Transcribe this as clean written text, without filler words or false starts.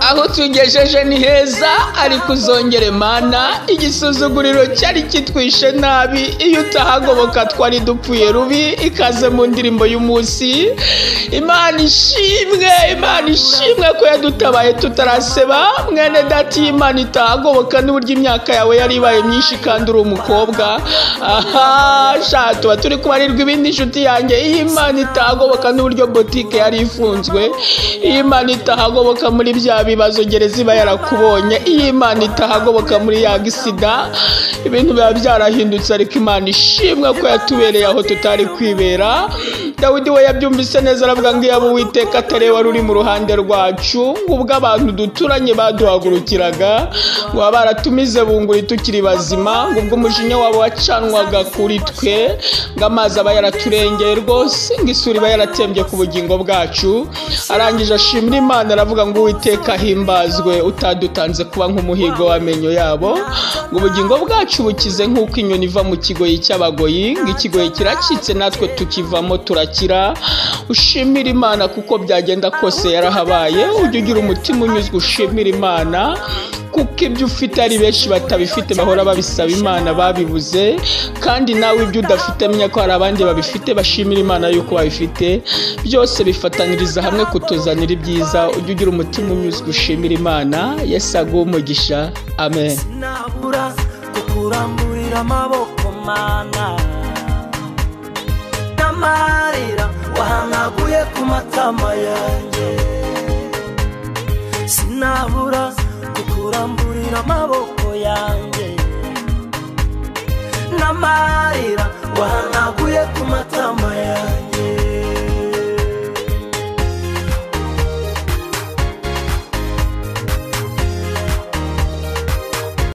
Aho tugejeje ni heza, ariko uzongere Mana. Igisuzuguriro cyari kitwishe nabi, iyo utahagoboka twari dupfuye rubi. Ikaze mu ndirimbo y'umunsi. Imana ishimwe, Imana ishimwe ko yadutabaye tutaraseba. Mwene dati, Imana itahagoboka n'uburyo imyaka yawe yari ibaye myinshi kandi uri umukobwa. Aha sha, tuba turi kubarirwa ibindi inshuti yanjye. Iyo Imana itahagoboka n'uburyo botike yari ifunzwe, iyo Imana itahagoboka muri bya bibazo gereza iba yarakubonye, iyo Imana itahagoboka muri ya gisida, ibintu biba byarahindutse. Ariko Imana ishimwe ko yatubereye aho tutari kwibera. Dawidi we yabyumvise neza, aravuga ngo iyaba Uwiteka atari wari uri mu ruhande rwacu, ngo ubwo abantu duturanye baduhagurukiraga, ngo baba baratumize bunguri tukiri bazima, ngo ubwo umujinya wabo wacanwaga kuri twe, ngo amazi aba yaraturengeye rwose, ngo isuri iba yaratembye ku bugingo bwacu. Arangije ashimira Imana, aravuga ngo Uwiteka ahimbazwe utadutanze kuba nk'umuhigo w'amenyo yabo, ngo ubugingo bwacu bukize nk'uko inyoni iva mu kigoyi cy'abagoyi, ngo ikigoyi kiracitse natwe tukivamo turakira. Ushimira Imana kuko byagenda kose yarahabaye. Ujye ugira umutima unyuzwe ushimira Imana, kuko ibyo ufite ari benshi batabifite bahora babisaba Imana babibuze, kandi nawe ibyo udafite menya ko hari abandi babifite bashimira Imana yuko babifite. Byose bifataniriza hamwe kutuzanira ibyiza. Ujye ugira umutima unyuzwe ushimira Imana. Yesu aguhe umugisha, amen. Sinabura kukuramburira amaboko Mana, n'amarira wahanaguye ku matama yanjye. Sinabura kukuramburira amaboko yanjye, n'amarira wahanaguye ku matama.